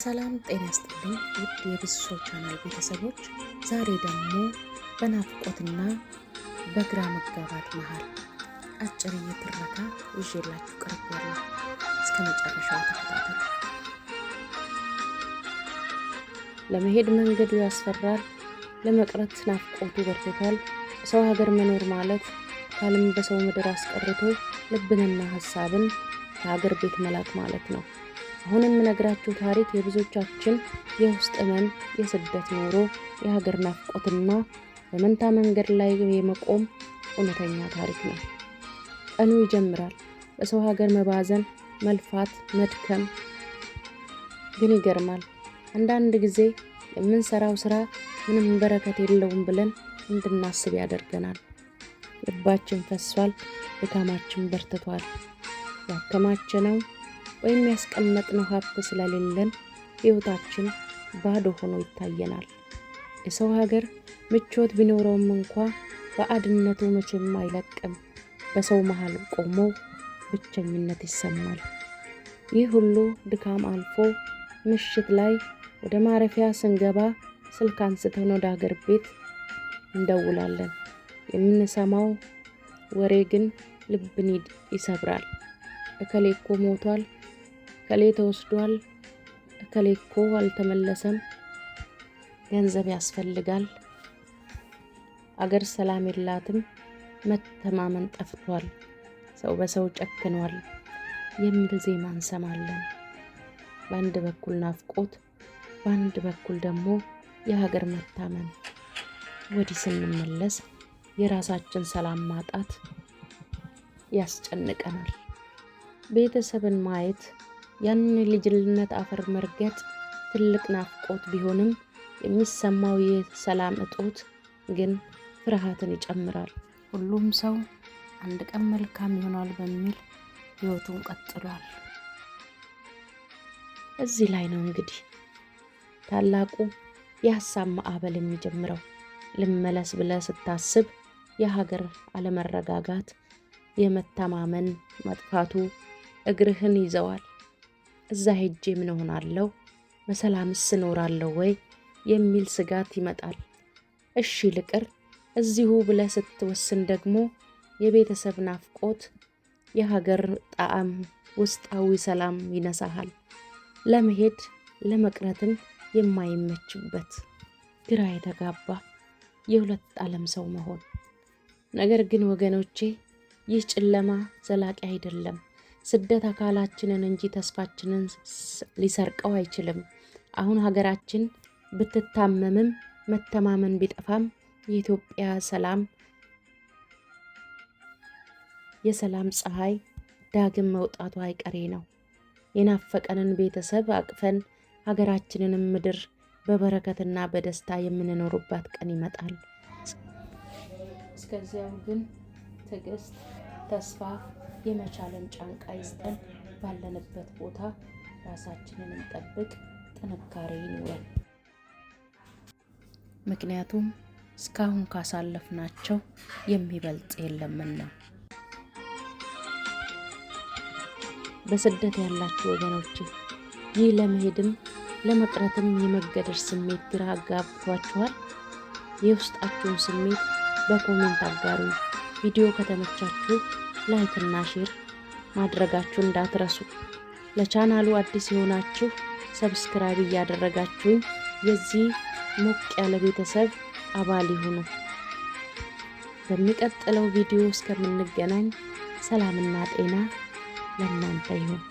ሰላም ጤና ይስጥልኝ ውድ የብዙ ሰው ቻናል ቤተሰቦች፣ ዛሬ ደግሞ በናፍቆትና በግራ መጋባት መሃል አጭር ትረካ ይዤላችሁ ቀርቤያለሁ። እስከ መጨረሻው ተከታተሉ። ለመሄድ መንገዱ ያስፈራል፣ ለመቅረት ናፍቆቱ በርትቷል። ሰው ሀገር መኖር ማለት አካልን በሰው ምድር አስቀርቶ ልብንና ሀሳብን ከሀገር ቤት መላክ ማለት ነው። አሁን የምነግራችሁ ታሪክ የብዙዎቻችን የውስጥ ህመም፣ የስደት ኑሮ፣ የሀገር ናፍቆትና በመንታ መንገድ ላይ የመቆም እውነተኛ ታሪክ ነው። ቀኑ ይጀምራል። በሰው ሀገር መባዘን፣ መልፋት፣ መድከም። ግን ይገርማል። አንዳንድ ጊዜ የምንሰራው ስራ ምንም በረከት የለውም ብለን እንድናስብ ያደርገናል። ልባችን ፈሷል፣ ድካማችን በርትቷል። ያከማቸነው ወይም ያስቀመጥነው ሀብት ስለሌለን ሕይወታችን ባዶ ሆኖ ይታየናል። የሰው ሀገር ምቾት ቢኖረውም እንኳ ባዕድነቱ መቼም አይለቅም። በሰው መሃል ቆሞ ብቸኝነት ይሰማል። ይህ ሁሉ ድካም አልፎ ምሽት ላይ ወደ ማረፊያ ስንገባ ስልክ አንስተን ወደ ሀገር ቤት እንደውላለን። የምንሰማው ወሬ ግን ልብን ይሰብራል። እከሌ እኮ ሞቷል፣ እከሌ ተወስዷል፣ እከሌ እኮ አልተመለሰም፣ ገንዘብ ያስፈልጋል፣ አገር ሰላም የላትም፣ መተማመን ጠፍቷል፣ ሰው በሰው ጨክኗል የሚል ዜማ እንሰማለን። በአንድ በኩል ናፍቆት፣ በአንድ በኩል ደግሞ የሀገር መታመን። ወዲህ ስንመለስ የራሳችን ሰላም ማጣት ያስጨንቀናል። ቤተሰብን ማየት፣ ያንን የልጅነት አፈር መርገጥ ትልቅ ናፍቆት ቢሆንም የሚሰማው የሰላም እጦት ግን ፍርሃትን ይጨምራል። ሁሉም ሰው አንድ ቀን መልካም ይሆናል በሚል ሕይወቱን ቀጥሏል። እዚህ ላይ ነው እንግዲህ ታላቁ የሀሳብ ማዕበል የሚጀምረው። ልመለስ ብለህ ስታስብ የሀገር አለመረጋጋት፣ የመተማመን መጥፋቱ እግርህን ይዘዋል። እዛ ሄጄ ምን እሆናለሁ? በሰላምስ እኖራለሁ ወይ የሚል ስጋት ይመጣል። እሺ ልቅር እዚሁ ብለህ ስትወስን ደግሞ የቤተሰብ ናፍቆት፣ የሀገር ጣዕም፣ ውስጣዊ ሰላም ይነሳሃል። ለመሄድ ለመቅረትም የማይመችበት ግራ የተጋባ የሁለት ዓለም ሰው መሆን። ነገር ግን ወገኖቼ፣ ይህ ጨለማ ዘላቂ አይደለም። ስደት አካላችንን እንጂ ተስፋችንን ሊሰርቀው አይችልም። አሁን ሀገራችን ብትታመምም፣ መተማመን ቢጠፋም፣ የኢትዮጵያ ሰላም የሰላም ፀሐይ ዳግም መውጣቱ አይቀሬ ነው። የናፈቀንን ቤተሰብ አቅፈን ሀገራችንንም ምድር በበረከትና በደስታ የምንኖርባት ቀን ይመጣል። እስከዚያው ግን ትዕግስት፣ ተስፋ፣ የመቻልን ጫንቃ ይስጠን። ባለንበት ቦታ ራሳችንን እንጠብቅ፣ ጥንካሬ ይኑረን። ምክንያቱም እስካሁን ካሳለፍናቸው የሚበልጥ የለምና። በስደት ያላችሁ ወገኖቼ፣ ይህ ለመሄድም ለመቅረትም የመገደድ ስሜት ግራ አጋብቷችኋል? የውስጣችሁን ስሜት በ comment አጋሩ። ቪዲዮ ከተመቻችሁ like እና share ማድረጋችሁ እንዳትረሱ። ለቻናሉ አዲስ የሆናችሁ subscribe እያደረጋችሁኝ የዚህ ሞቅ ያለ ቤተሰብ አባል ይሁኑ። በሚቀጥለው ቪዲዮ እስከምንገናኝ ሰላምና ጤና ለእናንተ ይሁን።